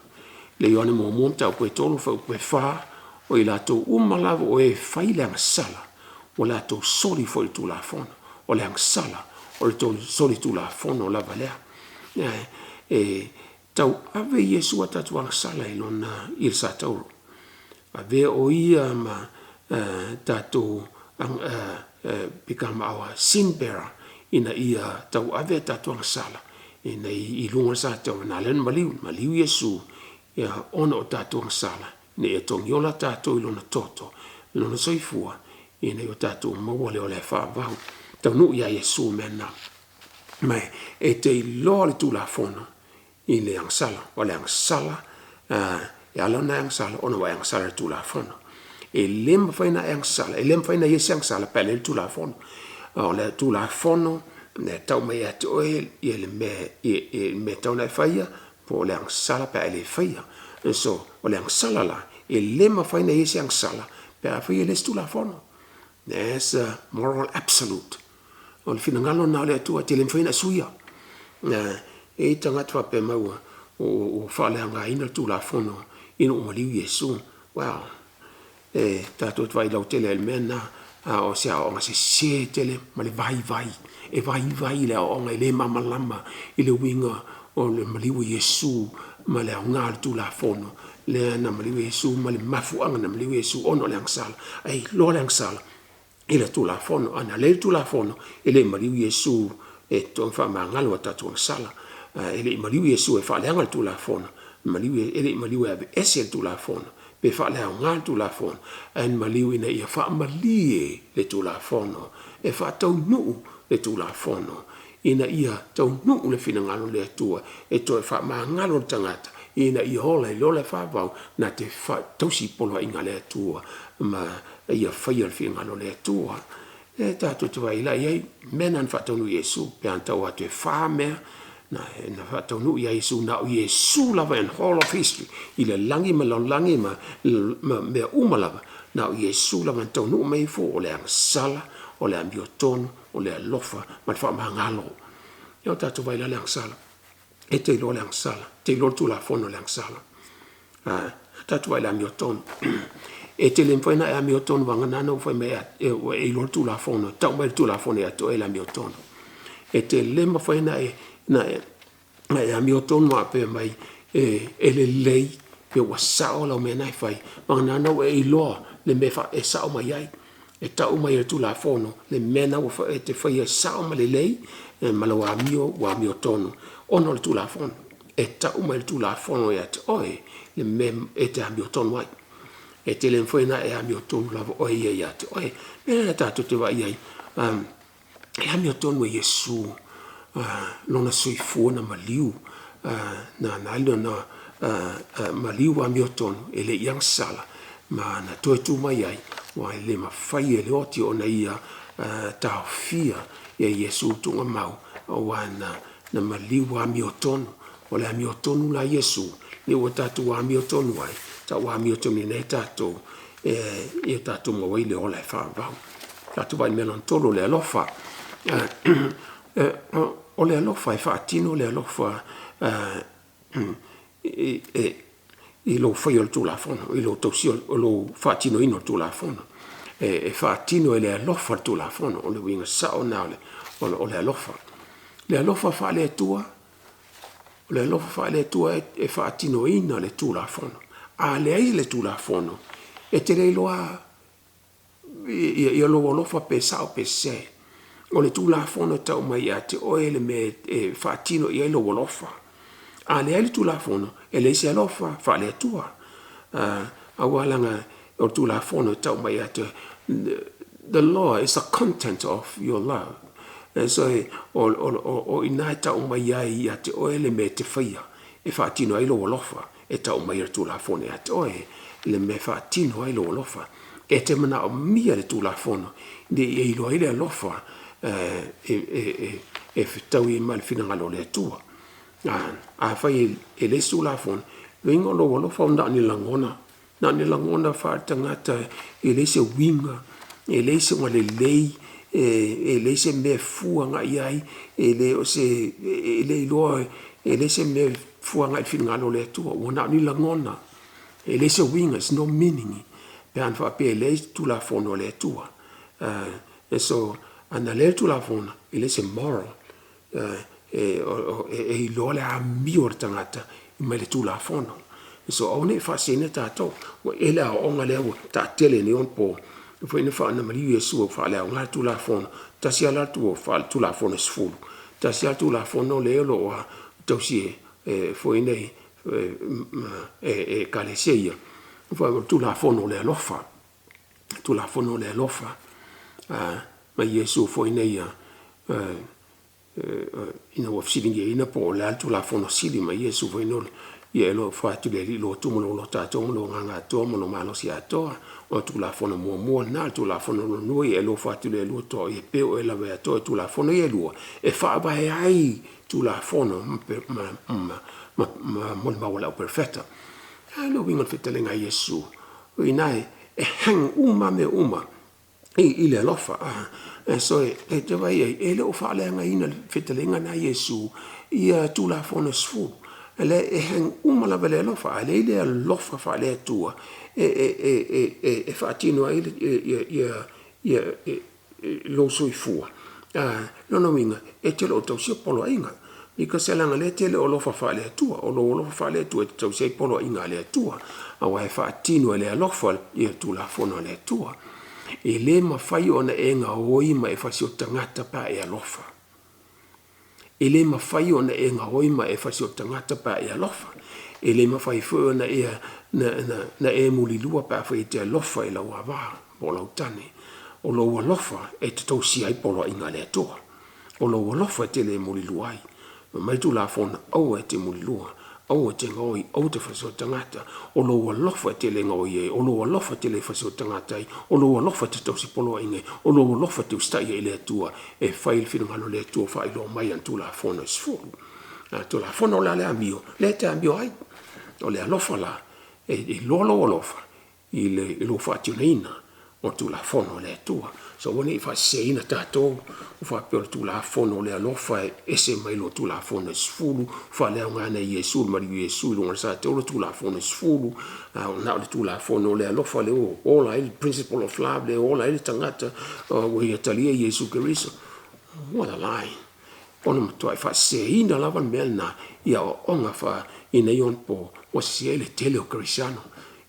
Le Ioane muamua mataupu e 3 fuaiupu e 4, o i latou uma lava o e fai le agasala, ua latou soli foi i le Tulafono. O le agasala, o le solitulafono lava lea. E tauave Iesu a tatou agasala i lona i le satauro. Avea o ia ma tatou become our sin bearer ina ia tauave a tatou agasala ina i luga o le satauro na ala ai ona maliu, maliu Iesu ia ona o tatou agasala ina ia togiola tatou i lona toto, lona soifua ina ia o tatou maua le ola e faavavau. Taunuu ia Iesu mea na. Ma e te iloa le Tulafono i le agasala. O le agasala, e ala ona e agasala, ona ua e agasala i le Tulafono. E le mafai ona e agasala, e le mafai ona i ai se agasala pe a leai le Tulafono. O le Tulafono e tau mai ia te oe ia le mea e tatau ona e faia, po o le agasala pe a e le faia. So, o le agasala la, e le mafai ona i ai se agasala pe a fai e leai se Tulafono. That's a moral absolute. O le finagalo lena o le Atua, e te le mafai ona e suia. E i ai tagata faapea mai ua faaleaogaina le Tulafono ina ua maliu Iesu. Well, e tatou te vaai lautele ai i le mea lena, a o se aoaoga sese tele ma le vaivai. E vaivai le aoaoga, e le malamalama i le uiga o le maliu o Iesu ma le aoga o le Tulafono lea na maliu ai Iesu ma le mafuaaga na maliu ai Iesu ona o le agasala. Ae iloa le agasala i le Tulafono. A na leai le Tulafono, e le i maliu Iesu e toe faamagalo a tatou agasala. E le i maliu Iesu e faaleaga le Tulafono, maliu, e le i maliu e aveese le Tulafono, pe faaleaoga le Tulafono, ae na maliu ina ia faamalie le Tulafono, e faataunuu le Tulafono, ina ia taunuu le finagalo o le Atua e toe faamagalo le tagata ina ia ola i le ola faavavau na te tausi poloaiga a le Atua ma ia faia le finagalo o le Atua. E tatou te vaai i ai mea na na faataunuu e Iesu, pe ana tau atu e fa mea na, na faataunuu ia Iesu, na o Iesu lava in whole of history, i le lagi ma lalolagi ma, ma mea uma lava, na o Iesu lava na taunuu mai ifo o le agasala, o le amiotonu, o le alofa ma le faamagalo. Ia o tatou vaai la le agasala. E te iloa le agasala, te iloa le Tulafono le agasala. A tatou vaai i le amiotonu. E te le mafai ona e amiotonu vagana na ua fai mai e ua e iloa le Tulafono, e tau mai le Tulafono ia te oe le amiotonu. E te le mafai ona e na e na e amiotonu faapea mai e lelei pe ua sao lau mea na e fai, vagana na ua e iloa le mea e sao mai ai. E tau mai e le Tulafono le mea na ua e te faia e sao ma lelei ma lau amio ua amiotonu ona o le Tulafono. E tau mai le Tulafono ia te oe le mea e te amiotonu ai. E te le mafai ona e amiotonu lava oe ia ia te oe. Mea lea tatou te vaai ai, e amiotonu e Iesu lona soifua na maliu, na na ai lona maliu amiotonu e le i agasala ma na toe tu mai ai, ua e le mafai e le oti ona ia taofia ia Iesu tuugamau, aua na na maliu amiotonu. O le amiotonu la Iesu, lea ua tatou amiotonu ai, tau amiotonu ai tatou, e, ia tatou maua ai le ola e faavavau. Tatou vaai i le mea lona tolu, o le alofa. O le alofa e faatino le alofa i lou faia o le Tulafono, i lou tausia, o lou faatinoina o le Tulafono. E faatino e le alofa le Tulafono, o le uiga sao lena o le alofa. Le alofa faale-Atua, o le alofa faale-Atua e faatinoina le Tulafono. A leai le Tulafono, e te le iloa ia lou alofa pe sao pe sese. O le Tulafono e tau mai ia te oe le mea e faatino i ai lou alofa. A leai le Tulafono, e leai se alofa faale-Atua. Aua leaga o le Tulafono e tau mai ia te oe, the law is the content of your love. So, o i ina e tau mai ai ia te oe le mea e te faia e faatino ai lou alofa, e tau mai e le Tulafono ia te oe le mea e faatino ai lou alofa. E te manaomia le Tulafono ina ia iloa ai le alofa e fetaui ai ma le finagalo o le Atua. Afai e leai se Tulafono, uiga o lou alofa na o ni lagona, na o ni lagona faaletagata e leai se uiga, e leai se lelei, e leai se mea e fua agai i ai, e le o se, e le iloa, e leai se mea e fua agai i le finagalo o le Atua, ua na o ni lagona, e leai se uiga, there's no meaning, pe ana faapea e leai se Tulafono a le Atua. So, A na leai le Tulafono, e leai se moral e iloa le amio a le tagata mai le Tulafono. So aua ne i faaseseina tatou. Ua i ai le aoaoga lea ua taatele i nei ona po, foi lea na maliu Iesu ua faaleaoga le Tulafono, tasi lava la Tulafono e 10, tasi lava le Tulafono lea o lo o tausi e foi nei e Ekalesia ia, o le Tulafono o le alofa. Tulafono o le alofa. Ma Iesu foi nei ina ua fesiligiaina po o le a le Tulafono Sili ma Iesu foi nei, ia e alofa atu i le Alii i lo outou loto atoa ma lou agaga atoa ma lou malosi atoa. O le Tulafono muamua lena. O le Tulafono lona lua, ia e alofa atu i le Alii e pei o oe lava ia te oe. O Tulafono ia e lua, e faavae ai Tulafono ma molimau a le Perofeta. O le a le uiga o le fetalaiga a Iesu? O i ina e hang uma lava mea uma i le alofa. So e te vaai i ai, e le o faaleagaina e le fetalaiga lena a Iesu ia Tulafono e 10. O lea e hang uma lava i le alofa. A leai le alofa faale-Atua e faatino ai lou soifua, lona uiga, e te le o tausia poloaiga. Because leaga o lea e te le o alofa faale-Atua. O lou alofa faale-Atua e te tausia ai poloaiga a le Atua, aua e faatino e le alofa le Tulafono a le Atua. E le mafai ona e gaoi ma e fasioti tagata pe a e alofa. E le mafai ona e gaoi ma e fasioti tagata pe a e alofa. E le mafai foi ona e mulilua pe afai e te alofa i lau ava po o lau tane. O lou alofa e te tausia ai poloaiga a le Atua. O lou alofa e te le mulilua ai. Fai mai le Tulafono, aua e te mulilua, aua e te gaoi, aua e te fasioti tagata. O lou alofa e te le gaoi ai, o lou alofa e te le fasioti tagata ai, o lou alofa e te tausi poloaiga ai, o lou alofa e te usitai ai i le Atua e fai le finagalo o le Atua faailoa mai i ana Tulafono e 10. A Tulafono la le amio, lea e te amio ai. O le alofa la, e iloa lou alofa i lou faatinoina o le Tulafono a le Atua. So aua ne i faaseseina tatou ua faapea o le Tulafono o le alofa e ese mai lo Tulafono e 10, faaleaogaina e Iesu le maliu o Iesu i luga o le sate o le Tulafono e 10, a o na o le Tulafono o le alofa lea ua ola ai le principle of love lea ua ola ai le tagata ua ia talia Iesu Keriso. What a lie! Ona matuai faaseseina lava le mea lena i aoaoga faa i nei ona po ua sese ai le tele o Kerisiano.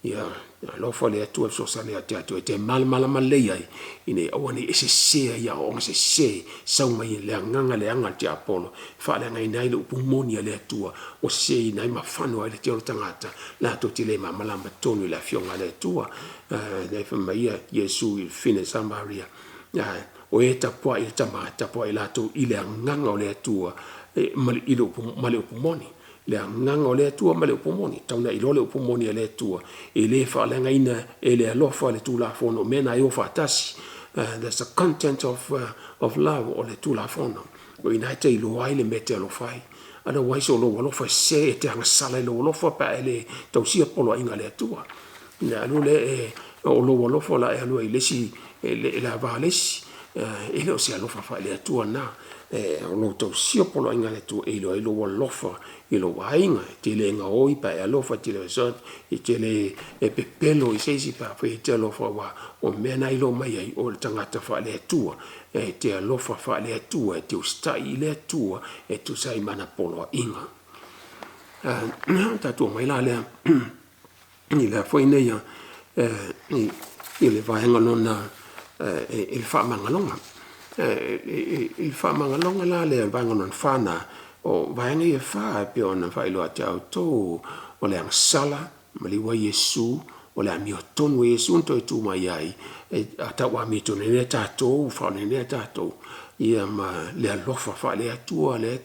Ia alofa le Atua e fesoasoani ia te outou e te malamalama lelei ai, ina ia aua ne i e sese ai i aoaoga sese, sau mai i le agaga leaga o le tiapolo, e faaleagaina ai le upu moni a le Atua, ua seseina ai ma fano ai le tele o tagata, latou te le malamalama tonu i le Afioga a le Atua. Lea fai mai ia Iesu i le fafine Samaria, o e tapuai i le Tama, tapuai latou i le agaga o le Atua ma le upu moni. Le agaga o le Atua ma le upu moni. Tau na iloa le upu moni a le Atua, e le faaleagaina e le alofa le Tulafono, o mea na e o faatasi. That's the content of love, o le Tulafono. O i ina e te iloa ai le mea e te alofa ai. Otherwise o lou alofa e sese, e te agasala i lou alofa pe a e le tausia poloaiga a le Atua. Ina alu lea e, o lou alofa o le a e alu ai i le isi, e le ava le isi. E le o se alofa faale-Atua lena. O lou tausia poloaiga a le Atua e iloa ai lou alofa i lou aiga. E te le gaoi pe a e alofa, e te le e te le e pepelo i se isi pe afai e te alofa, aua o mea na iloa mai ai o le tagata faale-Atua. E te alofa faale-Atua, e te usitai i le Atua e tusa ai ma ana poloaiga. Tatou omai la lea i le foi nei i le vaega lona i le faamagaloga. I le faamagaloga la lea i le vaega lona fa na, o vaega ia e fa e pei ona faailoa atu ia outou, o le agasala, maliu ai Iesu, o le amiotonu a Iesu na toe tu mai ai, e tau amiotonu ai tatou, faaleaogaina ai tatou, ia ma le alofa faale-Atua lea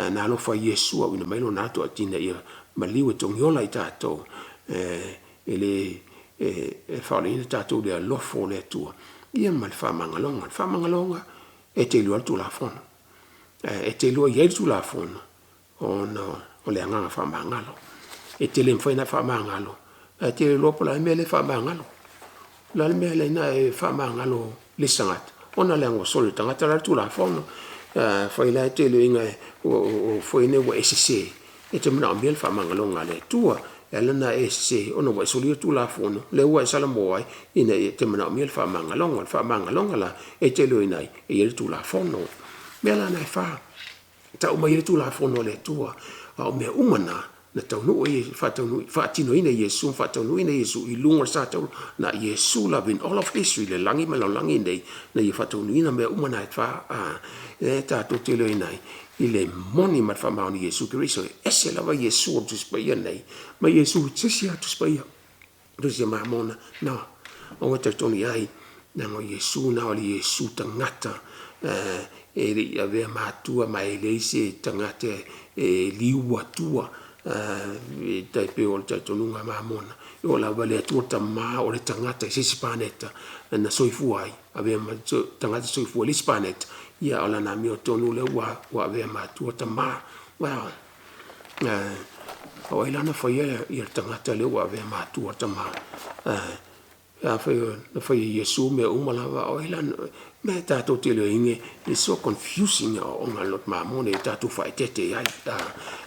na alofa ai Iesu auina mai lona atoa ina ia maliu e togiola i tatou, e le e faaleaogaina tatou i le alofa o le Atua, ia ma le faamagaloga. O le faamagaloga, e te iloa le Tulafono. E te iloa i ai le Tulafono, ona o le agaga faamagalo. E te le mafai ona e faamagalo, ae e te le iloa po o le a le mea lea e faamagalo. O le a le mea lea na e faamagalo le isi tagata, ona leaga ua soli e le tagata la le Tulafono. Afai la e te iloaina o foe nei ua e sese, e te manaomia le faamagaloga a le Atua. E ala ona e sese ona ua e solia le Tulafono lea ua e salamo ai ina ia e te manaomia le faamagaloga. O le faamagaloga la e te iloaina ai e i ai le Tulafono. O mea la na e fa, e tau mai ai le Tulafono a le Atua, a o mea uma na, na taunuu ai, faatinoina e Iesu ma faataunuuina e Iesu i luga o le sa taula. Na Iesu lava in all of history i le lagi ma le lalolagi nei, na ia faataunuuina mea uma na e fa, lea tatou te iloaina ai i le moni ma le faamaoni o Iesu Keriso. E ese lava Iesu o le Tusi Paia nei ma Iesu i se isi lava Tusi Paia, Tusi a Mamona. No, aua e talitonu i ai, leaga o Iesu na o le Iesu tagata, e le i avea matua ma e leai se tagata e liu atua e tai pei o le talitonuga a Mamona. E oo lava i le Atua Tama o le tagata i se isi paneta na soifua ai, avea ma tagata soifua i le isi paneta, ia o lana amiotonu lea ua avea ma Atua Tama. Well, o ai la na faia ia le tagata lea ua avea ma Atua Tama? Afai na faia e Iesu mea uma lava, o ai la mea tatou te iloa it's so confusing aoaoga a le loto mamoe e tatou faaeteete ai,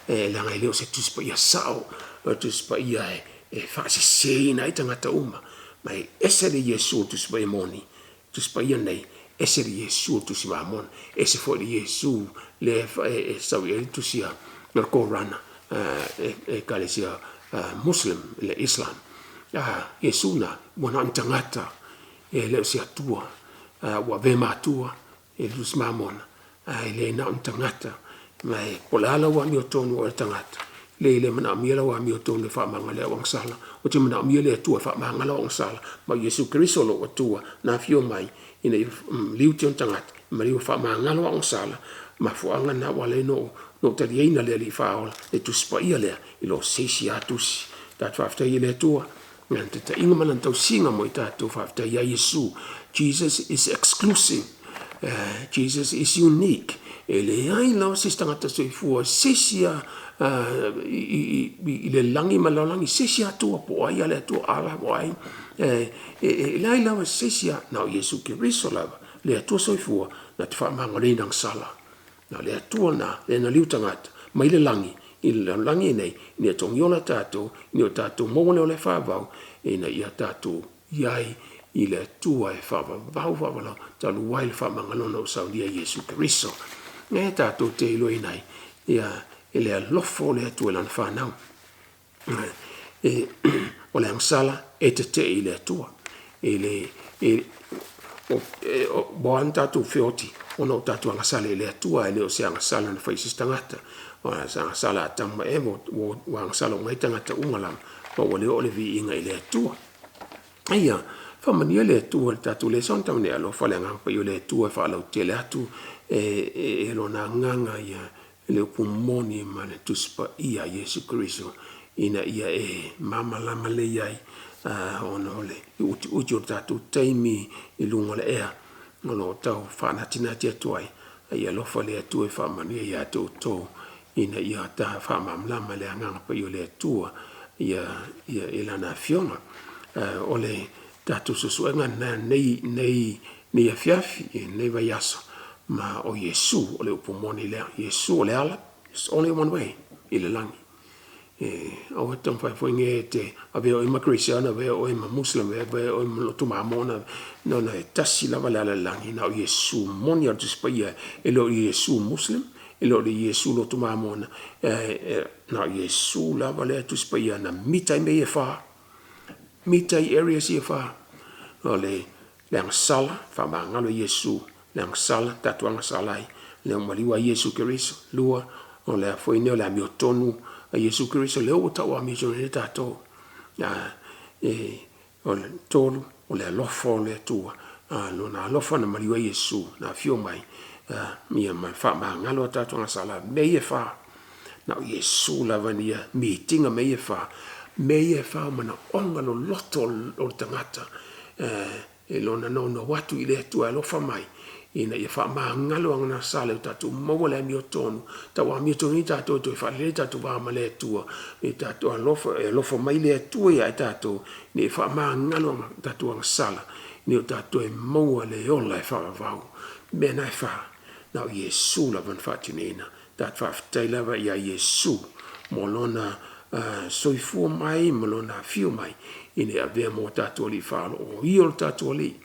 leaga e le o se Tusi Paia sao, o le Tusi Paia e faaseseina ai tagata uma. Ma e ese le Iesu o le Tusi Paia moni, Tusi Paia nei, ese le Iesu o le Tusi Mamona, ese foi le Iesu lea e sau i ai le Tusi a le Korana, e Ekalesia Muslim, le Islam. Iesu na, ua na o ni tagata, e le o se Atua, ua avea ma Atua e le Tusi Mamona, ae le na o ni tagata. Ma e po o le a lau amiotonu o le tagata, le le manaomia lau amiotonu e faamagalo au agasala. Ou te manaomia le Atua e faamagalo au agasala, ma o Iesu Keriso lou Atua na afio mai ina ia maliu te ona tagata, maliu e faamagalo au agasala. Mafuaaga na ua ala ai ona ou taliaina le Alii Faaola, le Tusi Paia lea, i lo se isi lava Tusi. Tatou faafetai i le Atua i Lana taitaiga ma Lana tausiga mo i tatou. Faafetai ia Iesu. Jesus is exclusive. Jesus is unique. E leai lava se isi tagata soifua, se isi lava i le lagi ma le lalolagi, se isi Atua, po o ai lava le Atua, Allah po o ai, e leai lava se isi lava, na o Iesu Keriso lava, le Atua soifua, na te faamagaloina agasala. Na o le Atua na, lea na liu tagata mai le lagi i le lalolagi nei, ina ia togiola tatou, ina ia o tatou maua le ola e faavau, ina ia tatou i ai i le Atua e faavavau faavalau talu ai le faamagaloga o saunia Iesu Keriso. E tatou te iloaina ai ia e le alofa o le Atua i lana fanau. E, o le agasala e tetee i le Atua. E le, e, o, e, o, ua ana tatou feoti ona o tatou agasala i le Atua, e le o se agasala na fai i se isi tagata. O se agasala a Atamu ma Eva, ua, ua agasala uma ai tagata uma lava, ma ua le oo le viiga i le Atua. Ia, faamanuia le Atua i le tatou lesona taunei alofa le Agaga Paia o le Atua e faalautele atu e, e, e lona agaga ia le upu moni ma le Tusi Paia a Iesu Keriso ina ia e malamalama lelei ai ona o le utiuti o le tatou taimi i luga o le ea o lo o tau faanatinati atu ai. A ia alofa le Atua e faamanuia ia te outou ina ia ta faamalamalama le Agaga Paia o le Atua ia, ia, i Lana Afioga. O le tatou suesuega lena nei, nei, nei afiafi, i lenei vaiaso, ma o Iesu o le upu moni lea. Iesu o le ala, there's only one way i le lagi. E, aua e taumafai foi nge e te avea oe ma Kristiana, avea oe ma Muslim, avea oe ma lotu mamona. No, no, e tasi lava le ala i le lagi, na o Iesu moni a le Tusi Paia, e le o Iesu Muslim, e le o le Iesu lotu mamona, e, e, na o Iesu lava lea Tusi Paia na mita ai mea ia e fa. Mita i areas ia fa. O le, le agasala, faamagalo Iesu, le agasala, tatou agasala ai, lea ua maliu a Iesu Keriso. Lua, o le a foi nei o le amiotonu a Iesu Keriso, lea ua tau amiotonu ai tatou. A, e, o le tolu, o le alofa o le Atua, a, lona alofa na maliu ai Iesu, na afio mai, a, ia ma faamagalo a tatou agasala, mea ia e fa. Na o Iesu lava na ia mitinga mea ia e fa, mea ia e fa o manaoga loloto o le tagata, e lona naunau atu i le Atua e alofa mai, ina ia faamagalo agasala i o tatou maua le amiotonu, tau amiotonu ai tatou e toe faalelei tatou va ma le Atua, e tatou alofa, e alofa mai le Atua ia i tatou, ina ia faamagalo tatou agasala, ina ia o tatou e maua le ola e faavavau. Mea na e fa, na o Iesu lava na faatinoina. Tatou faafetai lava ia Iesu mo lona Soifua mai ma Lona afio mai ina ia avea ma o tatou Alii Faaola. O Ia o le tatou Alii,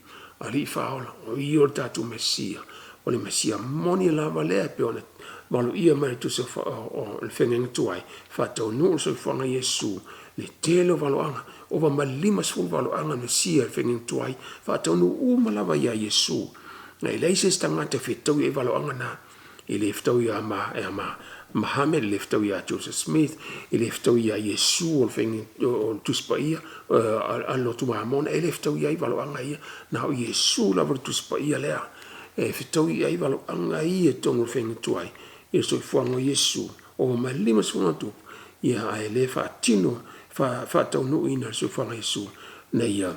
Alii Faaola, o Ia o le tatou Mesia, o le Mesia moni lava lea e pei ona valoia mai e le Tusi o le Feagaiga Tuai, faataunuu le soifuaga o Iesu, le tele o valoaga, ova ma le 50 valoaga o le Mesia i le Feagaiga Tuai, faataunuu uma lava ia Iesu. E leai se isi tagata e fetaui ai valoaga na. E le fetaui ia Muhammad, e le fetaui ia Joseph Smith, e le fetaui ia Iesu o le Tusi Paia a le lotu Mamona, e le fetaui ai valoaga ia. Na o Iesu lava le Tusi Paia lea e fetaui ai valoaga ia i totonu o le Feagaiga Tuai i le soifuaga o Iesu, ova ma le 50 ona tupu, ia ae le faatino faataunuuina le soifuaga o Iesu na ia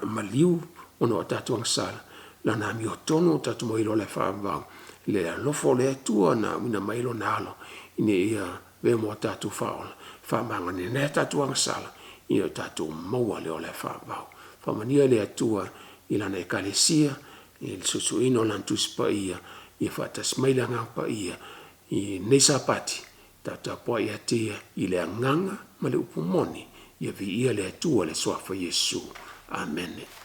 maliu ona o tatou agasala, Lana amiotonu o tatou mai loa le faavavau, le alofa o le Atua na auina mai Lona Alo ina ia avea ma o tatou Faaola, faamagaloina ai tatou agasala, ia tatou maua le ola e faavavau. Faamanuia le Atua i Lana Ekalesia i le suesueina o Lana Tusi Paia, ia faatasi mai le Agaga Paia i lenei Sapati, tapuai ia te Ia i le agaga ma le upu moni, ia viia le Atua i le Suafa o Iesu. Amene.